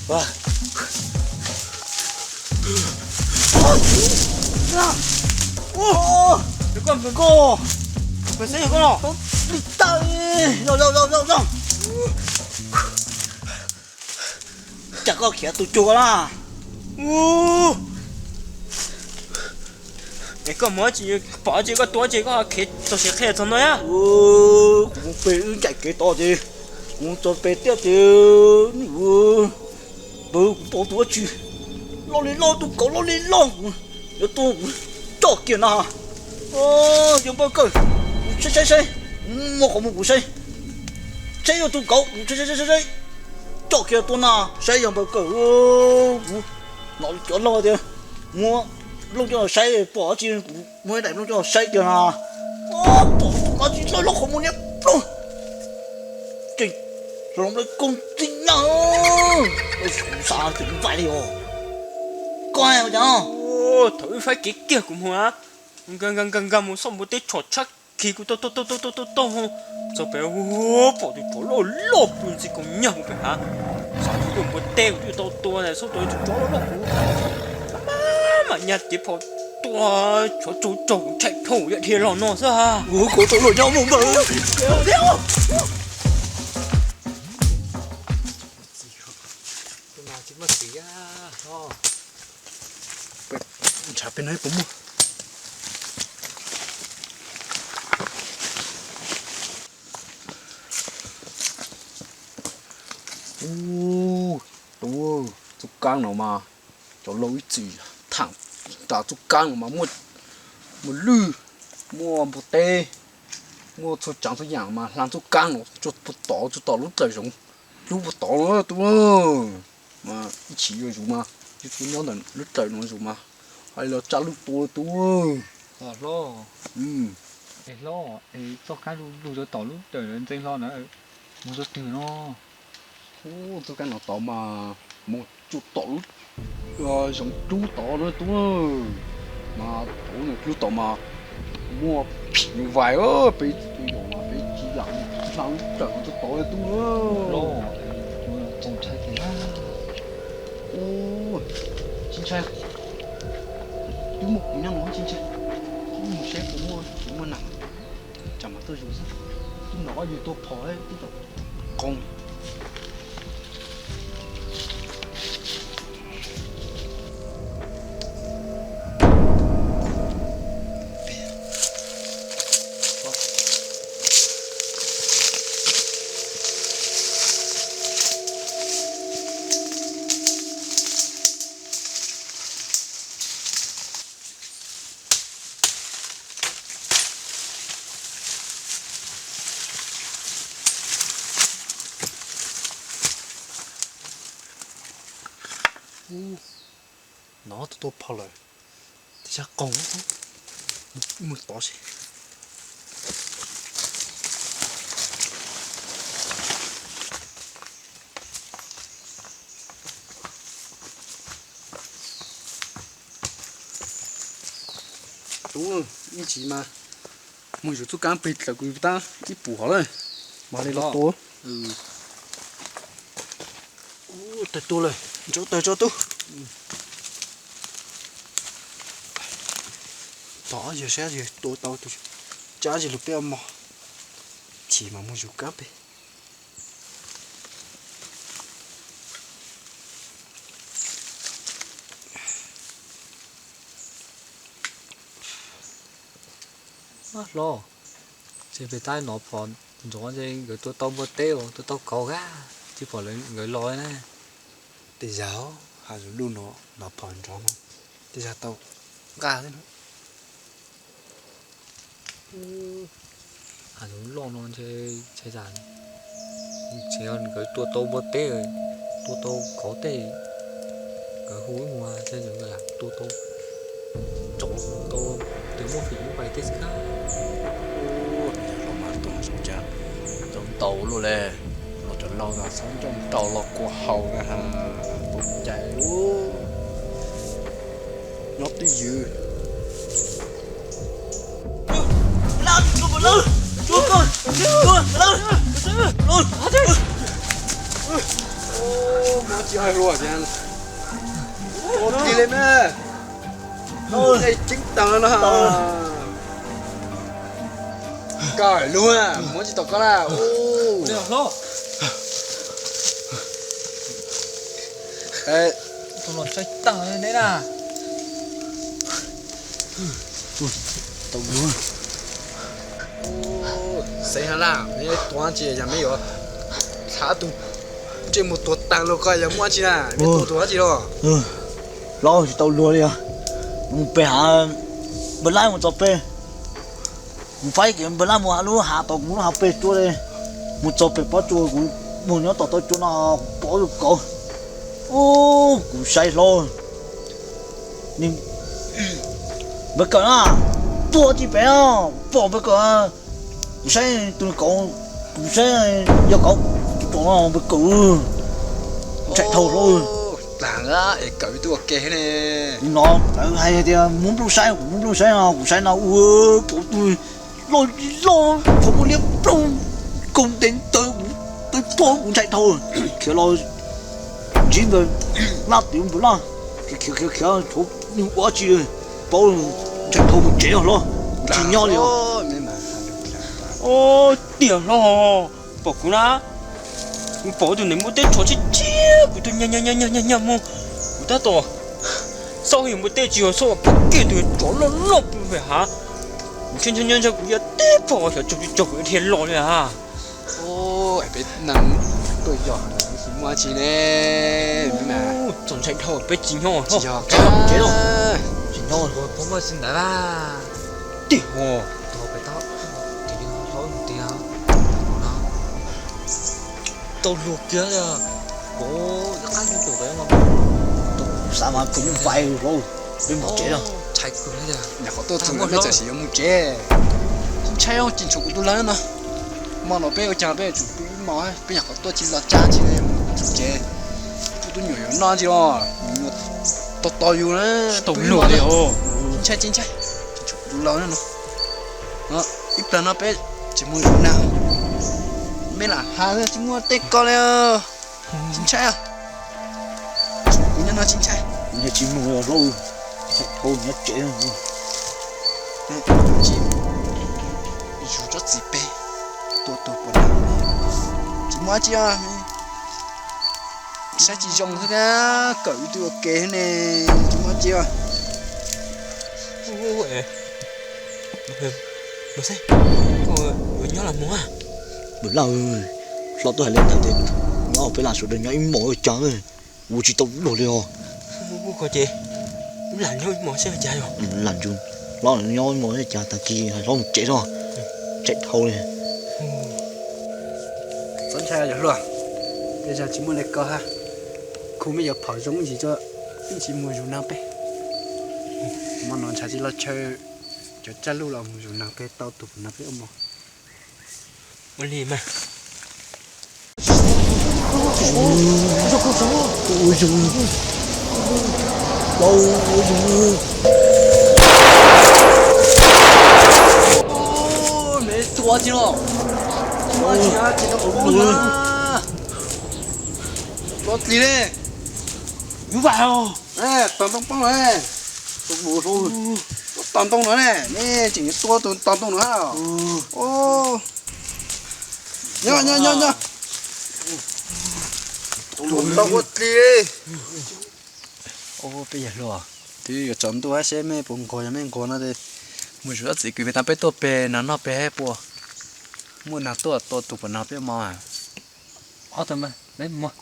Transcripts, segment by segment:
Koj, koj, koj, li tawj, zoo zoo zoo zoo. Cas koj khiav tus cuag na? Es koj mus dab tsi, pom dab tsi koj tua dab tsi koj khiav txog siav qhia txog no na? Kuv mus pem wb ncaim kev tod ces kuv mus txog pem tiaj ces pw kuv pom tus dab tsi loj li loj, tus kauv loj li loj, kuv yuav tua kuv coj kiag na. Yawg npawg kawm, kuv saib saib saib, kuv muab qhov muag kuv saib, saib yog tus kauv, kuv saib saib saib saib, coj kiag tua na. Saib yawg npawg kawm, kuv hnov cov laug tias muab nplooj coj los saib, pom dab tsi kuv muab ib daim nplooj coj los saib kiag na. Pom tus dab tsi loj loj qhov muag niag ploog, ces hloov lawv koob txij na. Kuv xav tias kuv vais li os. Koj hais cas no? Thaum wb faib kev kiag kuv mus a, nkag nkag nkag mus xauj npua teb tshom tshab khi kuv taug taug taug taug taug taug, txog pem pom tus tsov loj loj pw ntxi koos nyag mus pem hav. Xav tias yog npua teb kuv twb tau tua ntag, xauj tua tus tsov loj loj kuv mam nyag cev phom tua tsov tsaug tsaug kuv tshaib plhuav yam dhia los no xwb. Ua koj tau los nyob mus npawg. Ntshav pem no puas muaj? Ub, tub, txoj kab no mas cov laus ib txwm tham tas txoj kab no mas muaj, muaj lwj, muaj npua teb, muaj txhua tsav txhua yam mas hla txoj kab no tsuas puag tod, tsuas tom lub tawm zoov dlub puag tod no tub. Mas ib chim yuav zus mas, ib tug nyob ntawm lub tawm no zus mas, hais los tsa lwj tua tub. Hlob, hlob, es txoj kab lug lug rau tom lub tawm ntxeev hlo na, mus rau twg no? Ub, txoj kab no tod mas mus tsuas tom lub zoov dlub tod na tub. Mas thaum ub nws dlub tod mas muaj phim nyuj vais, peb tus yam mas peb tsis lam hla lub tawm no tod tod tub. Txaus ntshai tiag. Ub, tsis ntshai, twb muaj kuv nyob no tsis ntshai. Mus saib puas muaj txiv muaj nam, tsam mam tuaj zus xwb. Twb hnov yus tua phom twb tau qoo. Hnov tus tua phom lawm, tej zaj qoos, mus tod seb. Tub, ib ntsis mas mus yuav txoj kab peg dlawm kuv tab ib puas hov lawm, mam li los tua. Tawg tuag lawm, ntsaub tawg tso tub. Tos yawg saib yawg tua tau tus tsab zis lus peb ua mov, chim mas mus yuav kab peg. Hlob, ces pem tab nov phom nrov ces nkawd tua tau npua teb, tua tau kauv thiab, tsis pom nkawd los na. Tej zag hav zoov luj no nov phom nrov no, tej zag tau nqa thiab no. Hav zoov loj no ntshe, ntshe nkawd tua tau npua teb, tua tau kauv tej, nkawd hu wb mus ntshe nkawd lam tua tau tsov tau tus muaj phim nyuj vais tej xwb na. Los mas tua zoo cas, cov ntaus luaj le, los cov laus txhob nrauj nraug los kua haus na, tus cais lub nyob twj ywm. Muab tsis hais hluas thiab. Ua li li me. Ua li ceeb tas no. Koj luag, muab tsis tau koj na. Tus los sai tag ne na. Tau luag. Xeev ha laj, tuav tsis yog me yuav thav tus ntsej muag tuag tas los koj yog muaj tsis na, me tuag tuag tsis los. Hlob, tsis tau luag li os. Mus pem hav npawg Laib mus txog pem. Kuv faib kev npawg Laib mus lub hav tod, kuv lub hav pem tuaj li. Mus txog pem pob tsuas, kuv mus nyob tom toj tsua no, kuv pom tus kauv. Ub, kuv saib hlob, npawg Kawm na, tuag tsis pem os, kuv pom npawg Kawm. Kuv saib tus kauv, kuv saib yog kauv, tus kauv no npawg Kawm. Ntshai dhau hlob. Tus no lawv hais tias muab nplooj saib, kuv muab nplooj saib no, kuv saib no ua pom tus loj loj qhov muaj liab ploog, kaus ntev ntawd, kuv tau tuag kuv ntshai dhau. Khiav los ntsib npawg Laj, twv npawg Laj, khiav khiav khiav tshuav nws ua tsis paub, ntshai dhau mus tsev hlob, tsis nyob li os. Tiag hlob, pom kuv na, kuv pom tus neeg muaj teb tsov tshiab tshiab, kuv tuaj nyag nyag nyag nyag mus, kuv tab tom xauj yuav npua teb tsis yog xauj kiag tus tsov loj loj pw pem hav. Kuv ntshai ntshai ntshai kuv yuav teb phom xyov tsaug tsis tsaug kuv dhia los li a. Peb neeg tuaj yog tsis muaj tsi ne. Txaus ntshai dhau peb tsis nyob tsis yog tsev, tsis nyob puas muaj xi ntawd a. Tiag hos. Tau luag kiag li. Xav mas kuv yeej pais hauv, peb mus tsev os. Nyam qhov tuaj txog no peb txawm sim yuav mus tsev. Tsis ntshai, tsis ntshai kuv tus lawv no. Hmo no peb ua cas peb yuav tsum pw ib hmos, peb nyam qhov tuaj tsis los tsab tsis mus tsev. Kuv tus nyuam yuav noj tsis los, nyuam tos tos yus na. Tsis tau luag li os. Tsis ntshai, tsis ntshai, tsis ntshai kuv tus lawv no. Ib plag no peb tsis mus zoo nag, mej lam has tsis muaj tej ko li. Tsis ntshai, kuv nyob no tsis ntshai. Kuv nyob tsis mus hauj, tsis nyob tsev. Tsis, yus tsob txiv peb tua tus puas nag, tsis muaj tsi os. Saib tsis zoo xwb, kawm ib tug ua ke ne, tsis muaj tsi os. Mus xwb, koj yuav nyob los mus a. Npawg Laj, hlob twb hais li ntawd tias nyob peb lam sawv daws nyob ib hmos ua cas, kuv tsis tau luag li os. Ces lam nyob ib hmos xwb cas yog. Lam ntsug, hlob nyob ib hmos xwb cas, tag kis hais hlob mus tsev tso, tseem dhau li. Txhob ntshai yog hluas, tej zag tsis muaj li ko ha. Khu mej yuav phom zoo ntsis, ntsis mus zus nag peb. Hmo no ntshav tsis los tshaw, cov tsaj luj los mus zus nag peb tau tus puas nag peb ua mov. Ua li mas. Me tua tsis los, tua tsis los, tua tsis los, tua tsis li. Yus vam os. Tog ntoo poob los, tog ntoo no ne, nej tseem tua tus tog ntoo no. Nyob nyob nyob nyob. Tus ntoo ua dli. Peb yawg hluas, twb yuav tsaus ntuj seb mej puas nquag, yog mej nquag no mus zus ob txiv kwv pem tas peb tuaj pem no noj pem puas muaj nag tuaj tua tus puas nag peb mov. Ob tug mas peb mus.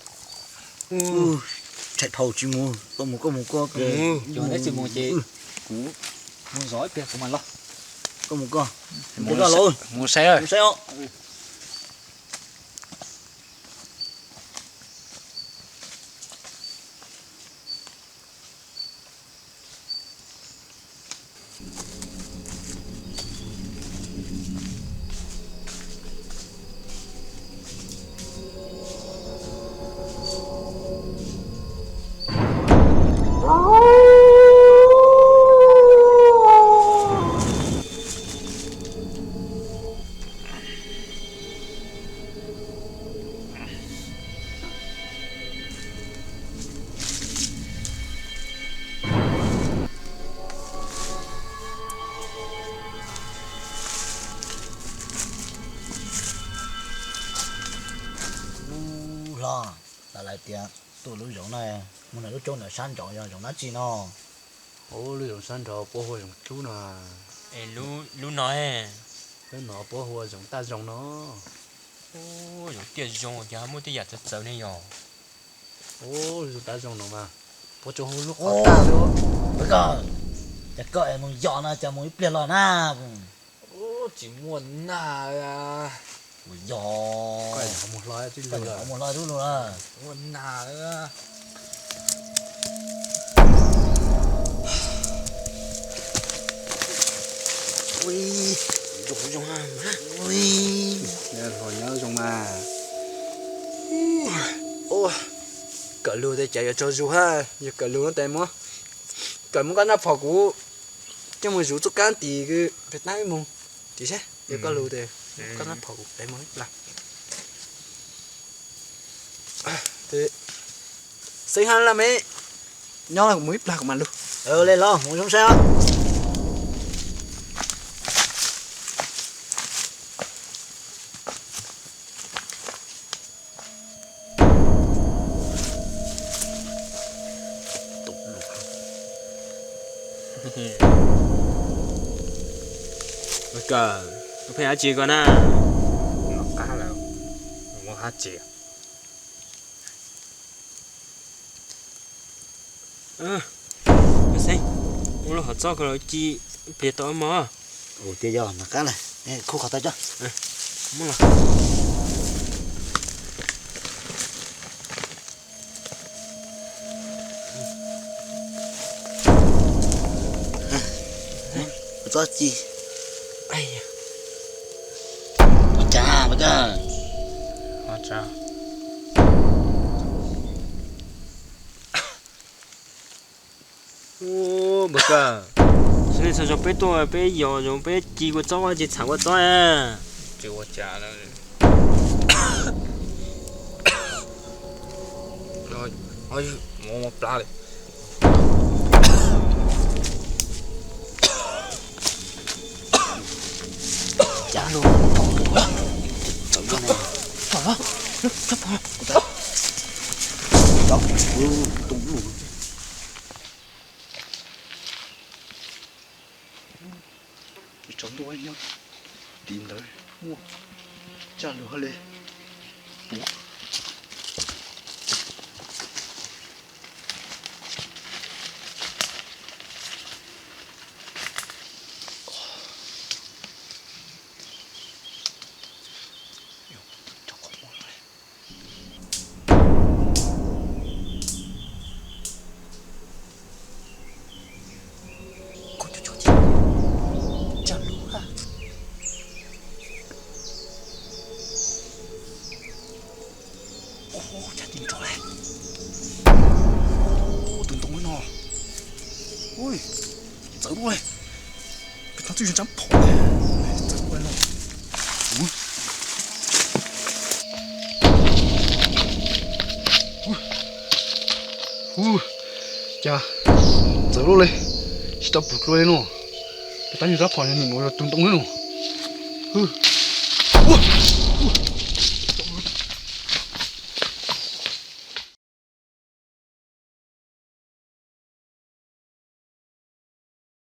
Tsis dhau tsis mus, koj mus koj mus koj, tsis mus ces kuv mus zov ib pliag kuv mam los. Koj mus koj, mus koj los, mus saib os. Los, lawv hais tias tuaj lub zoov no, mus ntawm lub roob ntawd sab nraud yog zoov dab tsi no? Ub, lub zoov sab nraud puab hu ua zoov Cub no. Es lub no, lub no puab hu ua zoov Taj Zoo no. Ub, zoov Taj Zoo ces ho muaj tej yam txawv txawv ne yog. Ub, lub zoov Taj Zoo no mas puab tsuas hu lub qhov Taj xwb. Ub, koj, ces koj es mus yos no ces mus ib pliag los na. Ub, tsis muaj nag. Mus yos, koj mus hlo mus hlo tub lug na. Muaj nag. Ui, zoo zoo, ui, hlo nyob zoo mas. Kawm lug tes cas yuav tsaug zug hab, yog kawm lug no tes muab, kawm muab koj naj phom kuv coj mus zuv txuj kab tim pem tab ib moog tim seb, yog koj lug tes koj naj phom kuv peb moog ib plag. Xeeb hab laj meb, nyob kuv mus ib plag kuv mam lug. Le los mus zoo saib os. Koj pheej hab tsi koj na? Nov qab lawm, muab hab tsi. Xeeb, ua lub hom txob ko los ci pliag tau mog. Ua tias yog nov qab lawm, khub qhov tau coj. Txob ci. Ua cas, ua cas? Npawg Kawg, sawv daws txhua zaus peb tuaj peb yos zoo peb ci kua txob, ci txhav kua txob. Tsis ua cas. Plab li. Cas lug txawm lug ne. Tsaus ntuj nyob tim ntawd muaj caj lug hab le puv. Coj lug a. Ub, cas tsis nrov li. Ub, tus ntoo no. Ui, txawv luaj li. Peb tau txuj yog tsab phom txawv luaj li no. Ub, cas txawv luaj li, tsis tau pum dlua li no. Peb tau yog tsab phom, yog nim no yog tus ntoo no. Ub.